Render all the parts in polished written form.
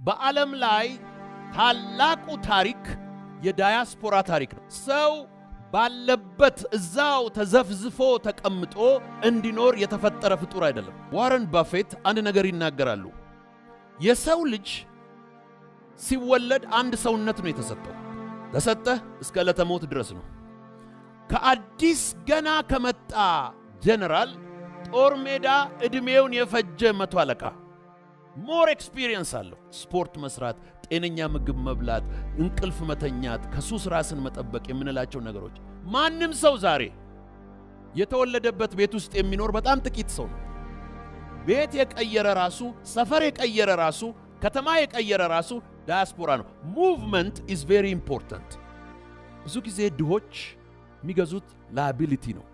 በዓለም ላይ ታላቁ ታሪክ የዳያስፖራ ታሪክ ነው። ሰው ባለበት እዛው ተዘፍዝፎ ተቀምጦ እንዲኖር የተፈጠረ ፍጡር አይደለም። ዋረን ባፌት አንድ ነገር ይናገራሉ። የሰው ልጅ ሲወለድ አንድ ሰውነት ነው የተሰጠው። ተሰጠህ እስከ ዕለተ ሞት ድረስ ነው። ከአዲስ ገና ከመጣ ጀነራል ጦር ሜዳ ዕድሜውን የፈጀ መቶ አለቃ more experience አለው። ስፖርት መስራት፣ ጤነኛ ምግብ መብላት፣ እንቅልፍ መተኛት፣ ከሱስ ራስን መጠበቅ የምንላቸው ነገሮች ማንም ሰው ዛሬ የተወለደበት ቤት ውስጥ የሚኖር በጣም ጥቂት ሰው ነው። ቤት የቀየረ ራሱ፣ ሰፈር የቀየረ ራሱ፣ ከተማ የቀየረ ራሱ ዳያስፖራ ነው። Movement is very important። ብዙ ጊዜ ድሆች የሚገዙት liability ነው።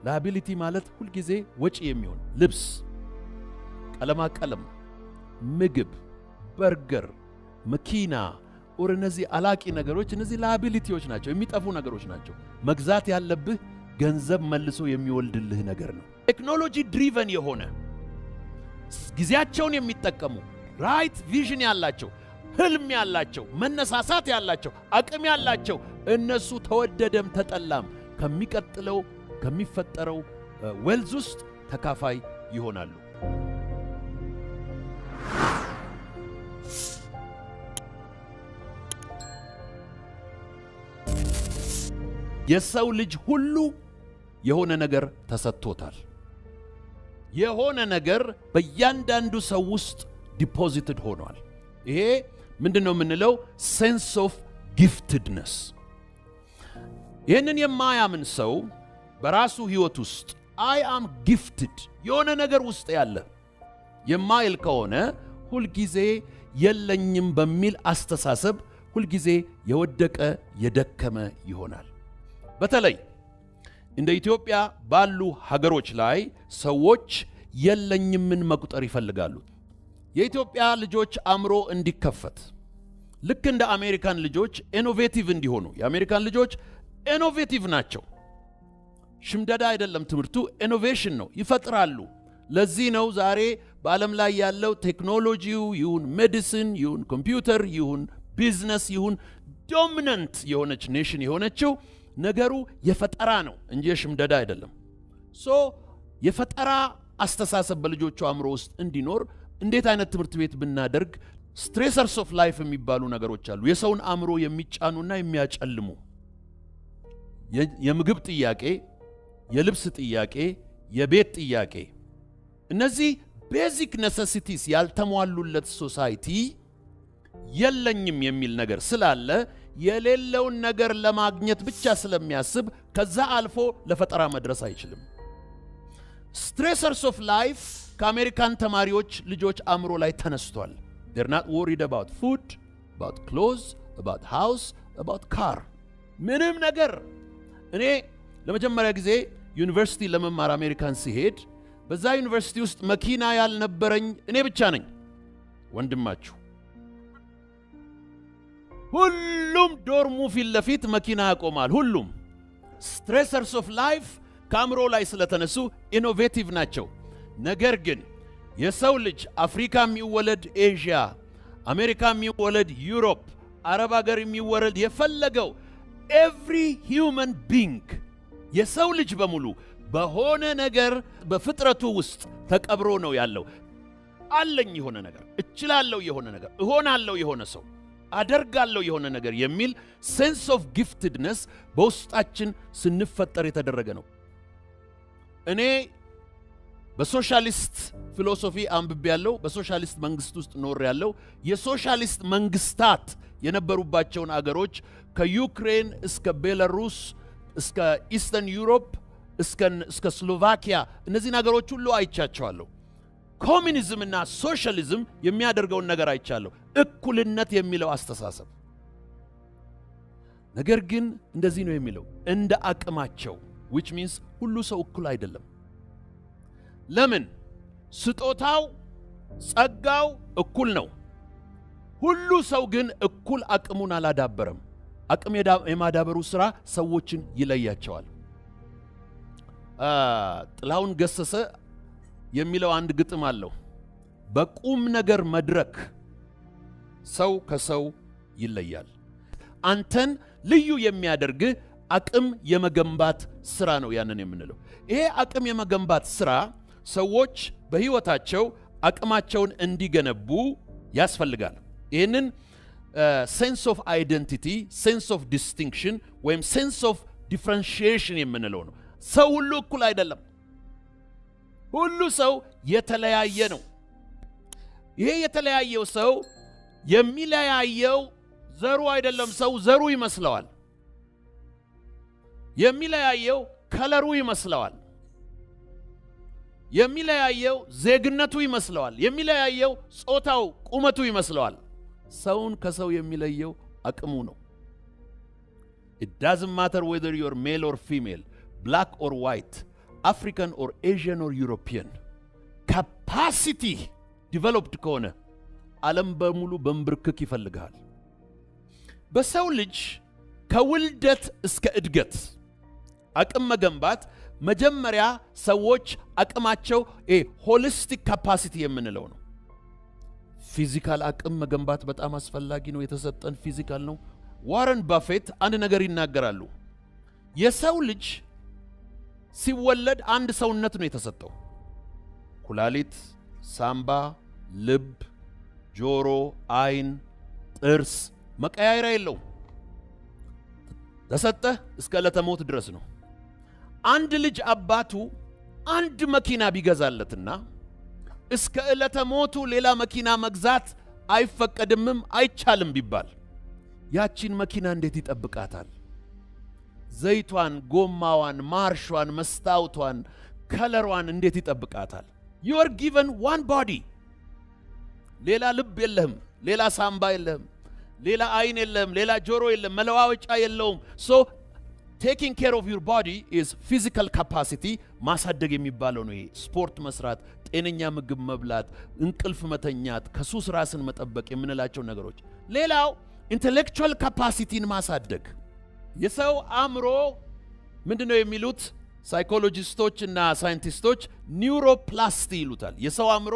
Liability ማለት ሁልጊዜ ወጪ የሚሆን ልብስ፣ ቀለማ ቀለም፣ ምግብ፣ በርገር፣ መኪና or እነዚህ አላቂ ነገሮች፣ እነዚህ liability ዎች ናቸው፣ የሚጠፉ ነገሮች ናቸው። መግዛት ያለብህ ገንዘብ መልሶ የሚወልድልህ ነገር ነው። Technology driven የሆነ፣ ጊዜያቸውን የሚጠቀሙ፣ right vision ያላቸው፣ ህልም ያላቸው፣ መነሳሳት ያላቸው፣ አቅም ያላቸው እነሱ ተወደደም ተጠላም ከሚቀጥለው ከሚፈጠረው wealth ውስጥ ተካፋይ ይሆናሉ። የሰው ልጅ ሁሉ የሆነ ነገር ተሰጥቶታል። የሆነ ነገር በእያንዳንዱ ሰው ውስጥ deposited ሆኗል። ይሄ ምንድን ነው የምንለው? Sense of giftedness። ይህንን የማያምን ሰው በራሱ ሕይወት ውስጥ I am gifted፣ የሆነ ነገር ውስጥ ያለ የማይል ከሆነ ሁልጊዜ የለኝም በሚል አስተሳሰብ ሁልጊዜ የወደቀ የደከመ ይሆናል። በተለይ እንደ ኢትዮጵያ ባሉ ሀገሮች ላይ ሰዎች የለኝምን መቁጠር ይፈልጋሉ። የኢትዮጵያ ልጆች አእምሮ እንዲከፈት፣ ልክ እንደ አሜሪካን ልጆች innovative እንዲሆኑ። የአሜሪካን ልጆች innovative ናቸው። ሽምደዳ አይደለም ትምህርቱ፣ innovation ነው፣ ይፈጥራሉ። ለዚህ ነው ዛሬ በዓለም ላይ ያለው ቴክኖሎጂው ይሁን medicine ይሁን ኮምፒውተር ይሁን ቢዝነስ ይሁን dominant የሆነች nation የሆነችው። ነገሩ የፈጠራ ነው እንጂ የሽምደዳ አይደለም። So የፈጠራ አስተሳሰብ በልጆቹ አእምሮ ውስጥ እንዲኖር እንዴት አይነት ትምህርት ቤት ብናደርግ? Stressors of life የሚባሉ ነገሮች አሉ። የሰውን አእምሮ የሚጫኑና የሚያጨልሙ የምግብ ጥያቄ፣ የልብስ ጥያቄ፣ የቤት ጥያቄ። እነዚህ basic necessities ያልተሟሉለት society የለኝም የሚል ነገር ስላለ የሌለውን ነገር ለማግኘት ብቻ ስለሚያስብ ከዛ አልፎ ለፈጠራ መድረስ አይችልም። Stressors of life ከአሜሪካን ተማሪዎች ልጆች አእምሮ ላይ ተነስቷል። They're not worried about food, about clothes, about house, about car፣ ምንም ነገር። እኔ ለመጀመሪያ ጊዜ ዩኒቨርሲቲ ለመማር አሜሪካን ስሄድ በዛ ዩኒቨርሲቲ ውስጥ መኪና ያልነበረኝ እኔ ብቻ ነኝ ወንድማችሁ። ሁሉም dorm ኡ ፊት ለፊት መኪና ያቆማል። ሁሉም stressors of life ከአእምሮ ላይ ስለተነሱ innovative ናቸው። ነገር ግን የሰው ልጅ አፍሪካ የሚወለድ ኤዥያ፣ አሜሪካ የሚወለድ ዩሮፕ፣ አረብ ሀገር የሚወለድ የፈለገው every human being፣ የሰው ልጅ በሙሉ በሆነ ነገር በፍጥረቱ ውስጥ ተቀብሮ ነው ያለው። አለኝ የሆነ ነገር፣ እችላለሁ የሆነ ነገር፣ እሆናለሁ የሆነ ሰው፣ አደርጋለሁ የሆነ ነገር የሚል sense of giftedness በውስጣችን ስንፈጠር የተደረገ ነው። እኔ በ socialist philosophy አንብቤያለሁ፣ በሶሻሊስት መንግስት ውስጥ ኖሬያለሁ፣ የሶሻሊስት መንግስታት የነበሩባቸውን አገሮች ከዩክሬን እስከ ቤላሩስ እስከ Eastern Europe እስከ ስሎቫኪያ እነዚህን አገሮች ሁሉ አይቻቸዋለሁ። ኮሚኒዝም እና ሶሻሊዝም የሚያደርገውን ነገር አይቻለሁ። እኩልነት የሚለው አስተሳሰብ ነገር ግን እንደዚህ ነው የሚለው፣ እንደ አቅማቸው፣ which means ሁሉ ሰው እኩል አይደለም። ለምን? ስጦታው ጸጋው እኩል ነው። ሁሉ ሰው ግን እኩል አቅሙን አላዳበረም። አቅም የማዳበሩ ሥራ ሰዎችን ይለያቸዋል። ጥላሁን ገሰሰ የሚለው አንድ ግጥም አለው። በቁም ነገር መድረክ ሰው ከሰው ይለያል። አንተን ልዩ የሚያደርግህ አቅም የመገንባት ስራ ነው። ያንን የምንለው ይሄ አቅም የመገንባት ስራ ሰዎች በህይወታቸው አቅማቸውን እንዲገነቡ ያስፈልጋል። ይህንን sense of identity፣ sense of distinction ወይም sense of differentiation የምንለው ነው። ሰው ሁሉ እኩል አይደለም። ሁሉ ሰው የተለያየ ነው። ይሄ የተለያየው ሰው የሚለያየው ዘሩ አይደለም። ሰው ዘሩ ይመስለዋል። የሚለያየው color ኡ ይመስለዋል። የሚለያየው ዜግነቱ ይመስለዋል። የሚለያየው ጾታው፣ ቁመቱ ይመስለዋል። ሰውን ከሰው የሚለየው አቅሙ ነው። It doesn't matter whether you're male or female, black or white, African or Asian or European. Capacity developed ከሆነ ዓለም በሙሉ በንብርክክ ይፈልግሃል። በሰው ልጅ ከውልደት እስከ እድገት አቅም መገንባት፣ መጀመሪያ ሰዎች አቅማቸው holistic capacity የምንለው ነው። Physical አቅም መገንባት በጣም አስፈላጊ ነው። የተሰጠን physical ነው። ዋረን ባፌት አንድ ነገር ይናገራሉ። የሰው ልጅ ሲወለድ አንድ ሰውነት ነው የተሰጠው። ኩላሊት፣ ሳምባ፣ ልብ፣ ጆሮ፣ አይን፣ ጥርስ መቀያየሪያ የለውም። ተሰጠህ እስከ ዕለተ ሞት ድረስ ነው። አንድ ልጅ አባቱ አንድ መኪና ቢገዛለትና እስከ ዕለተ ሞቱ ሌላ መኪና መግዛት አይፈቀድምም አይቻልም ቢባል ያቺን መኪና እንዴት ይጠብቃታል? ዘይቷን፣ ጎማዋን፣ ማርሿን፣ መስታወቷን፣ color ዋን እንዴት ይጠብቃታል? You are given one body። ሌላ ልብ የለህም፣ ሌላ ሳምባ የለህም፣ ሌላ አይን የለህም፣ ሌላ ጆሮ የለም፣ መለዋወጫ የለውም። So taking care of your body is physical capacity ማሳደግ የሚባለው ነው። ይሄ ስፖርት መስራት፣ ጤነኛ ምግብ መብላት፣ እንቅልፍ መተኛት፣ ከሱስ ራስን መጠበቅ የምንላቸው ነገሮች። ሌላው intellectual capacity ን ማሳደግ። የሰው አእምሮ ምንድን ነው የሚሉት ሳይኮሎጂስቶች እና ሳይንቲስቶች neuroplasty ይሉታል። የሰው አእምሮ፣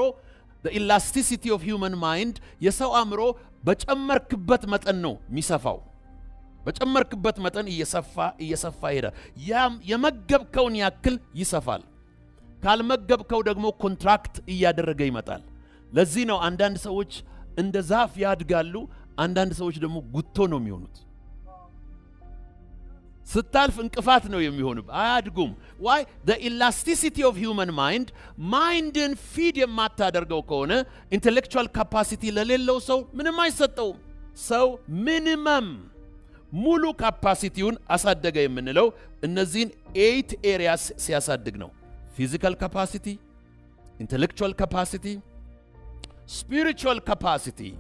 elasticity of human mind፣ የሰው አእምሮ በጨመርክበት መጠን ነው የሚሰፋው። በጨመርክበት መጠን እየሰፋ እየሰፋ ይሄዳል። ያም የመገብከውን ያክል ይሰፋል። ካልመገብከው ደግሞ contract እያደረገ ይመጣል። ለዚህ ነው አንዳንድ ሰዎች እንደ ዛፍ ያድጋሉ፣ አንዳንድ ሰዎች ደግሞ ጉቶ ነው የሚሆኑት። ስታልፍ እንቅፋት ነው የሚሆኑብህ፣ አያድጉም። Why? The elasticity of human mind። Mind ን feed የማታደርገው ከሆነ intellectual capacity ለሌለው ሰው ምንም አይሰጠውም። ሰው minimum ሙሉ capacity ውን አሳደገ የምንለው እነዚህን eight areas ሲያሳድግ ነው። Physical capacity፣ intellectual capacity፣ spiritual capacity።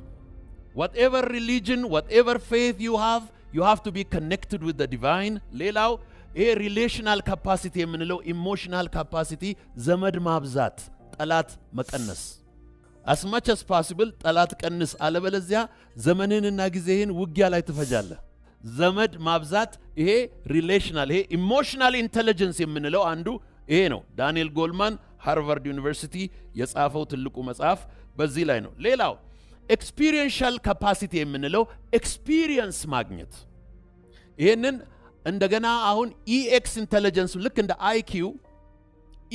Whatever religion, whatever faith you have, you have to be connected with the divine። ሌላው ይሄ relational capacity የምንለው emotional capacity፣ ዘመድ ማብዛት፣ ጠላት መቀነስ። As much as possible ጠላት ቀንስ፣ አለበለዚያ ዘመንህንና ጊዜህን ውጊያ ላይ ትፈጃለህ። ዘመድ ማብዛት፣ ይሄ relational፣ ይሄ emotional intelligence የምንለው አንዱ ይሄ ነው። ዳንኤል ጎልማን ሃርቫርድ ዩኒቨርሲቲ የጻፈው ትልቁ መጽሐፍ በዚህ ላይ ነው። ሌላው experiential capacity የምንለው experience ማግኘት። ይህንን እንደገና አሁን EX intelligence፣ ልክ እንደ IQ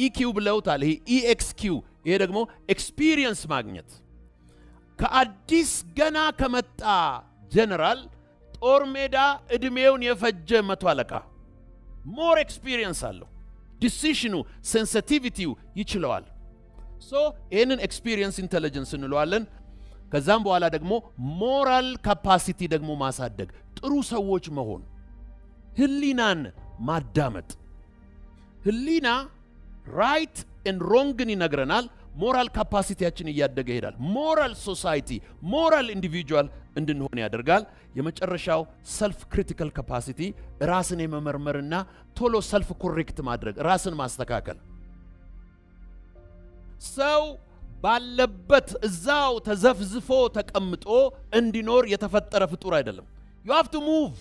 EQ ብለውታል። ይሄ EXQ፣ ይሄ ደግሞ experience ማግኘት። ከአዲስ ገና ከመጣ ጀነራል ጦር ሜዳ ዕድሜውን የፈጀ መቶ አለቃ more experience አለው። Decision ኑ፣ sensitivity ው ይችለዋል። So ይህንን experience intelligence እንለዋለን። ከዛም በኋላ ደግሞ moral capacity ደግሞ ማሳደግ፣ ጥሩ ሰዎች መሆን፣ ህሊናን ማዳመጥ። ህሊና right and wrong ን ይነግረናል። Moral capacity ያችን እያደገ ይሄዳል። Moral society፣ moral individual እንድንሆን ያደርጋል። የመጨረሻው self critical capacity፣ ራስን የመመርመርና ቶሎ self correct ማድረግ፣ ራስን ማስተካከል። ሰው ባለበት እዛው ተዘፍዝፎ ተቀምጦ እንዲኖር የተፈጠረ ፍጡር አይደለም። You have to move,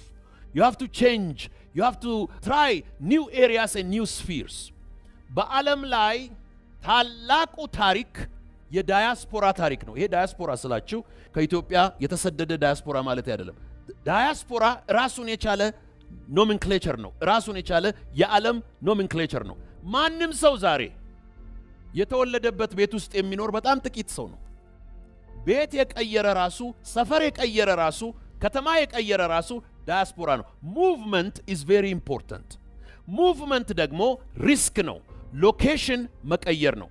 you have to change, you have to try new areas and new spheres። በዓለም ላይ ታላቁ ታሪክ የዳያስፖራ ታሪክ ነው። የዳያስፖራ ታሪክ ነው። ይሄ ዳያስፖራ ስላችሁ ከኢትዮጵያ የተሰደደ ዳያስፖራ ማለት አይደለም። ዳያስፖራ ራሱን የቻለ nomenclature ነው። ራሱን የቻለ የዓለም nomenclature ነው። ማንም ሰው ዛሬ የተወለደበት ቤት ውስጥ የሚኖር በጣም ጥቂት ሰው ነው። ቤት የቀየረ ራሱ፣ ሰፈር የቀየረ ራሱ፣ ከተማ የቀየረ ራሱ ዳያስፖራ ነው። Movement is very important። Movement ደግሞ risk ነው። Location መቀየር ነው።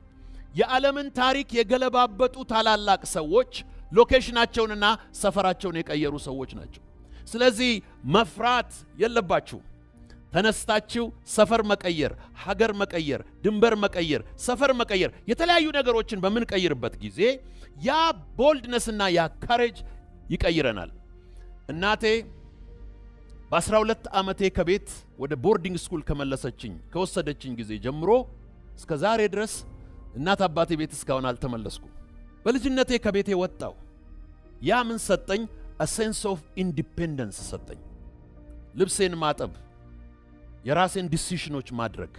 የዓለምን ታሪክ የገለባበጡ ታላላቅ ሰዎች location ኣቸውንና ሰፈራቸውን የቀየሩ ሰዎች ናቸው። ስለዚህ መፍራት የለባችሁም። ተነስታችሁ ሰፈር መቀየር፣ ሀገር መቀየር፣ ድንበር መቀየር፣ ሰፈር መቀየር፣ የተለያዩ ነገሮችን በምንቀይርበት ጊዜ ያ boldness ና ያ courage ይቀይረናል። እናቴ በ12 ዓመቴ ከቤት ወደ boarding school ከመለሰችኝ፣ ከወሰደችኝ ጊዜ ጀምሮ እስከ ዛሬ ድረስ እናት አባቴ ቤት እስካሁን አልተመለስኩም። በልጅነቴ ከቤቴ ወጣሁ። ያ ምን ሰጠኝ? A sense of independence ሰጠኝ። ልብሴን ማጠብ፣ የራሴን decision ኦች ማድረግ፣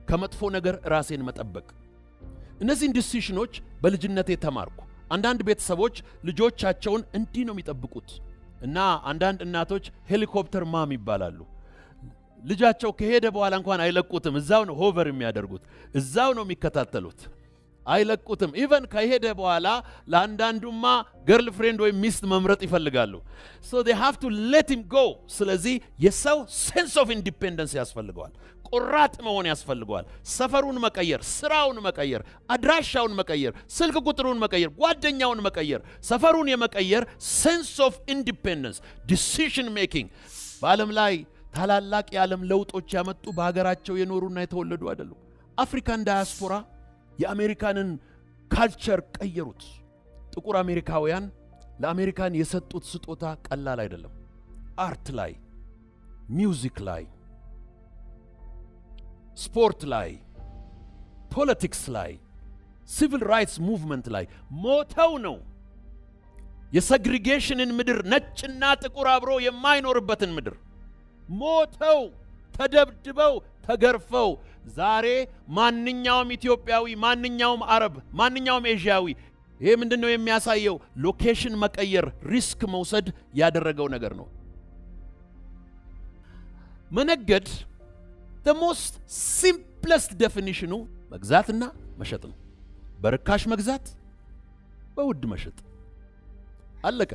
ከመጥፎ ነገር ራሴን መጠበቅ። እነዚህን decision ኦች በልጅነቴ ተማርኩ። አንዳንድ ቤተሰቦች ልጆቻቸውን እንዲህ ነው የሚጠብቁት እና አንዳንድ እናቶች helicopter mom ይባላሉ። ልጃቸው ከሄደ በኋላ እንኳን አይለቁትም። እዛው ነው hover የሚያደርጉት፣ እዛው ነው የሚከታተሉት፣ አይለቁትም። Even ከሄደ በኋላ ለአንዳንዱማ girlfriend ወይም ሚስት መምረጥ ይፈልጋሉ። So they have to let him go። ስለዚህ የሰው sense of independence ያስፈልገዋል። ቆራጥ መሆን ያስፈልገዋል። ሰፈሩን መቀየር፣ ስራውን መቀየር፣ አድራሻውን መቀየር፣ ስልክ ቁጥሩን መቀየር፣ ጓደኛውን መቀየር፣ ሰፈሩን የመቀየር sense of independence፣ decision making። በዓለም ላይ ታላላቅ የዓለም ለውጦች ያመጡ በሀገራቸው የኖሩና የተወለዱ አይደሉም። African diaspora የአሜሪካንን culture ቀየሩት። ጥቁር አሜሪካውያን ለአሜሪካን የሰጡት ስጦታ ቀላል አይደለም። Art ላይ፣ music ላይ፣ ስፖርት ላይ፣ politics ላይ፣ civil rights movement ላይ ሞተው ነው የ segregation ን ምድር፣ ነጭና ጥቁር አብሮ የማይኖርበትን ምድር ሞተው፣ ተደብድበው፣ ተገርፈው ዛሬ ማንኛውም ኢትዮጵያዊ፣ ማንኛውም አረብ፣ ማንኛውም ኤዥያዊ። ይሄ ምንድን ነው የሚያሳየው? Location መቀየር፣ risk መውሰድ ያደረገው ነገር ነው። መነገድ the most simplest definition ኑ መግዛትና መሸጥ ነው። በርካሽ መግዛት፣ በውድ መሸጥ፣ አለቀ።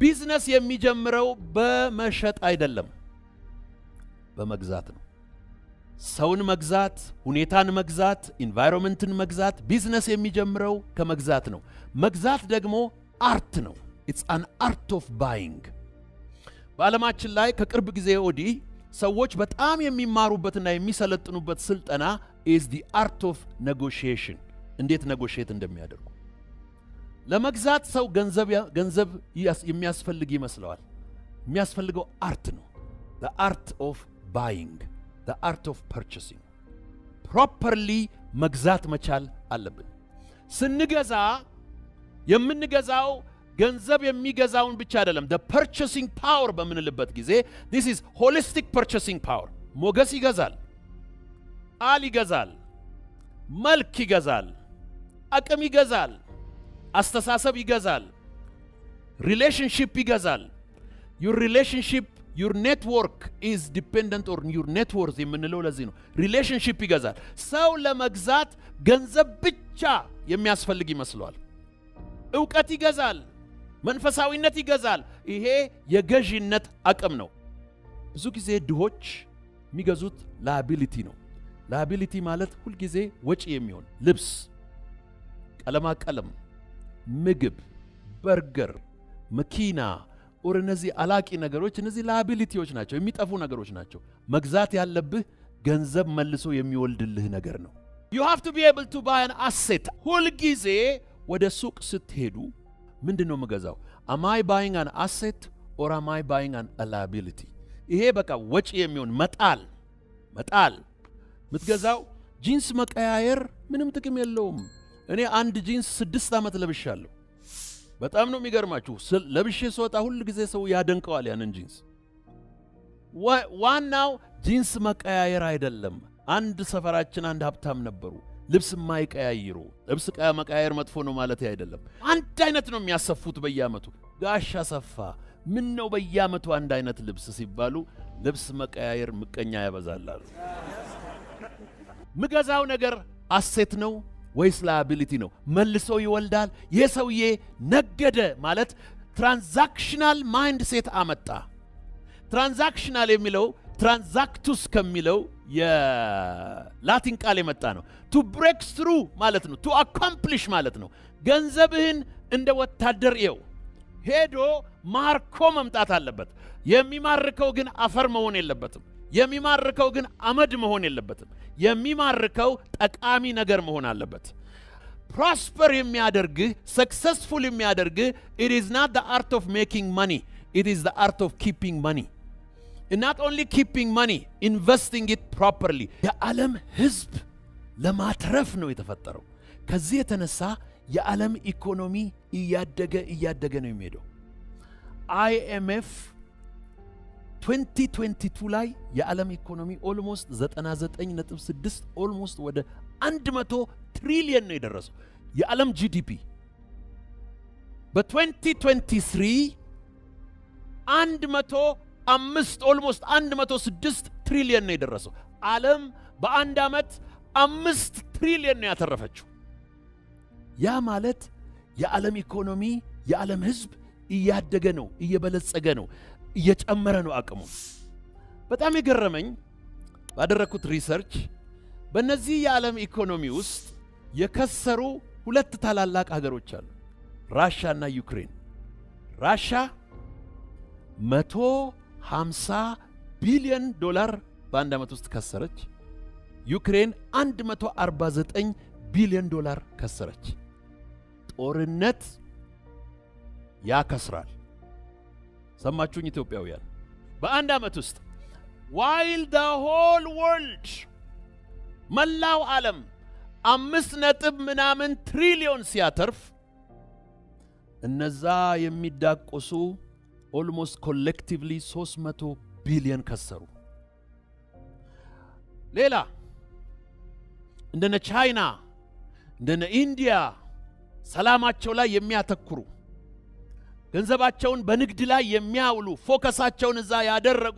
ቢዝነስ የሚጀምረው በመሸጥ አይደለም፣ በመግዛት ነው። ሰውን መግዛት፣ ሁኔታን መግዛት፣ environment ን መግዛት። ቢዝነስ የሚጀምረው ከመግዛት ነው። መግዛት ደግሞ art ነው። It's an art of buying። በዓለማችን ላይ ከቅርብ ጊዜ ወዲህ ሰዎች በጣም የሚማሩበትና የሚሰለጥኑበት ስልጠና is the art of negotiation፣ እንዴት negotiate እንደሚያደርጉ። ለመግዛት ሰው ገንዘብ የሚያስፈልግ ይመስለዋል። የሚያስፈልገው art ነው። The art of buying, the art of purchasing። Properly መግዛት መቻል አለብን። ስንገዛ የምንገዛው ገንዘብ የሚገዛውን ብቻ አይደለም። The purchasing power በምንልበት ጊዜ this is holistic purchasing power። ሞገስ ይገዛል፣ ቃል ይገዛል፣ መልክ ይገዛል፣ አቅም ይገዛል፣ አስተሳሰብ ይገዛል፣ relationship ይገዛል። Your relationship, your network is dependent on your net worth የምንለው ለዚህ ነው። Relationship ይገዛል። ሰው ለመግዛት ገንዘብ ብቻ የሚያስፈልግ ይመስለዋል። እውቀት ይገዛል፣ መንፈሳዊነት ይገዛል። ይሄ የገዢነት አቅም ነው። ብዙ ጊዜ ድሆች የሚገዙት liability ነው። Liability ማለት ሁልጊዜ ወጪ የሚሆን ልብስ፣ ቀለማ ቀለም፣ ምግብ፣ በርገር፣ መኪና or እነዚህ አላቂ ነገሮች፣ እነዚህ liability ዎች ናቸው፣ የሚጠፉ ነገሮች ናቸው። መግዛት ያለብህ ገንዘብ መልሶ የሚወልድልህ ነገር ነው። You have to be able to buy an asset። ሁልጊዜ ወደ ሱቅ ስትሄዱ ምንድን ነው የምገዛው? Am I buying an asset or am I buying an liability? ይሄ በቃ ወጪ የሚሆን መጣል መጣል የምትገዛው። ጂንስ መቀያየር ምንም ጥቅም የለውም። እኔ አንድ ጂንስ 6 ዓመት ለብሻለሁ። በጣም ነው የሚገርማችሁ። ለብሼ ስወጣ ሁል ጊዜ ሰው ያደንቀዋል ያንን ጂንስ። ዋናው ጂንስ መቀያየር አይደለም። አንድ ሰፈራችን አንድ ሀብታም ነበሩ። ልብስ የማይቀያይሩ፣ ልብስ መቀያየር መጥፎ ነው ማለት አይደለም። አንድ አይነት ነው የሚያሰፉት በየዓመቱ። ጋሽ አሰፋ፣ ምን ነው በየዓመቱ አንድ አይነት ልብስ ሲባሉ፣ ልብስ መቀያየር ምቀኛ ያበዛል አሉ። ምገዛው ነገር asset ነው ወይስ liability ነው? መልሶ ይወልዳል። ይህ ሰውዬ ነገደ ማለት transactional mindset አመጣ። Transactional የሚለው transactus ከሚለው የላቲን ቃል የመጣ ነው። To break through ማለት ነው። To accomplish ማለት ነው። ገንዘብህን እንደ ወታደር እየው፣ ሄዶ ማርኮ መምጣት አለበት። የሚማርከው ግን አፈር መሆን የለበትም። የሚማርከው ግን አመድ መሆን የለበትም። የሚማርከው ጠቃሚ ነገር መሆን አለበት። Prosper የሚያደርግህ፣ successful የሚያደርግህ it is not the art of making money, it is the art of keeping money. Not only keeping money, investing it properly። የዓለም ሕዝብ ለማትረፍ ነው የተፈጠረው። ከዚህ የተነሳ የዓለም ኢኮኖሚ እያደገ እያደገ ነው የሚሄደው። IMF 2022 ላይ የዓለም ኢኮኖሚ almost 99.6፣ almost ወደ 100 ትሪሊየን ነው የደረሰው የዓለም GDP። በ2023 105፣ almost 106 ትሪሊየን ነው የደረሰው። ዓለም በአንድ ዓመት 5 ትሪሊየን ነው ያተረፈችው። ያ ማለት የዓለም ኢኮኖሚ፣ የዓለም ሕዝብ እያደገ ነው፣ እየበለጸገ ነው፣ እየጨመረ ነው አቅሙ። በጣም የገረመኝ ባደረግኩት research በእነዚህ የዓለም ኢኮኖሚ ውስጥ የከሰሩ ሁለት ታላላቅ ሀገሮች አሉ፣ ራሻ እና ዩክሬን። ራሻ 150 ቢሊዮን ዶላር በአንድ ዓመት ውስጥ ከሰረች። ዩክሬን 149 ቢሊዮን ዶላር ከሰረች። ጦርነት ያከስራል። ሰማችሁኝ ኢትዮጵያውያን? በአንድ ዓመት ውስጥ while the whole world፣ መላው ዓለም አምስት ነጥብ ምናምን ትሪሊዮን ሲያተርፍ፣ እነዛ የሚዳቆሱ almost collectively 300 ቢሊዮን ከሰሩ። ሌላ እንደነ ቻይና፣ እንደነ ኢንዲያ ሰላማቸው ላይ የሚያተኩሩ፣ ገንዘባቸውን በንግድ ላይ የሚያውሉ፣ focus ኣቸውን እዛ ያደረጉ፣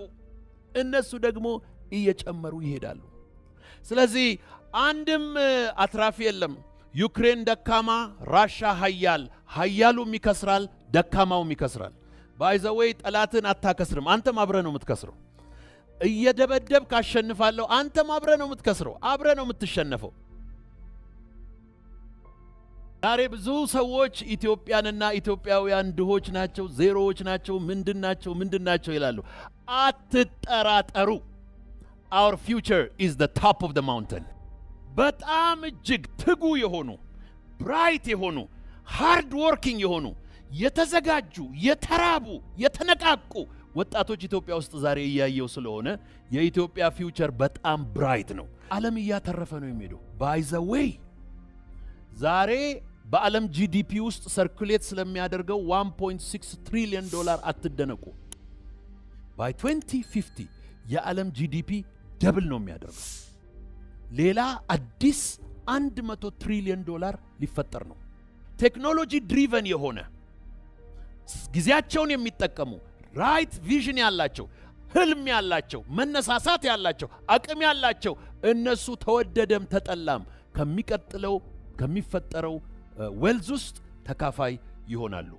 እነሱ ደግሞ እየጨመሩ ይሄዳሉ። ስለዚህ አንድም አትራፊ የለም። ዩክሬን ደካማ፣ ራሻ ሀያል። ሀያሉም ይከስራል፣ ደካማውም ይከስራል። By the way፣ ጠላትን አታከስርም፣ አንተም አብረህ ነው የምትከስረው። እየደበደብክ አሸንፋለሁ፣ አንተም አብረህ ነው የምትከስረው፣ አብረህ ነው የምትሸነፈው። ዛሬ ብዙ ሰዎች ኢትዮጵያንና ኢትዮጵያውያን ድሆች ናቸው፣ ዜሮዎች ናቸው፣ ምንድን ናቸው፣ ምንድን ናቸው ይላሉ። አትጠራጠሩ። Our future is the top of the mountain። በጣም እጅግ ትጉ የሆኑ፣ bright የሆኑ፣ hard working የሆኑ፣ የተዘጋጁ፣ የተራቡ፣ የተነቃቁ ወጣቶች ኢትዮጵያ ውስጥ ዛሬ እያየው ስለሆነ የኢትዮጵያ future በጣም bright ነው። ዓለም እያተረፈ ነው የሚሄደው። By the way፣ ዛሬ በዓለም GDP ውስጥ circulate ስለሚያደርገው 1.6 ትሪሊዮን ዶላር አትደነቁ። By 2050 የዓለም GDP double ነው የሚያደርገው። ሌላ አዲስ 100 ትሪሊዮን ዶላር ሊፈጠር ነው። Technology driven የሆነ፣ ጊዜያቸውን የሚጠቀሙ፣ right vision ያላቸው፣ ህልም ያላቸው፣ መነሳሳት ያላቸው፣ አቅም ያላቸው፣ እነሱ ተወደደም ተጠላም ከሚቀጥለው ከሚፈጠረው wealth ውስጥ ተካፋይ ይሆናሉ።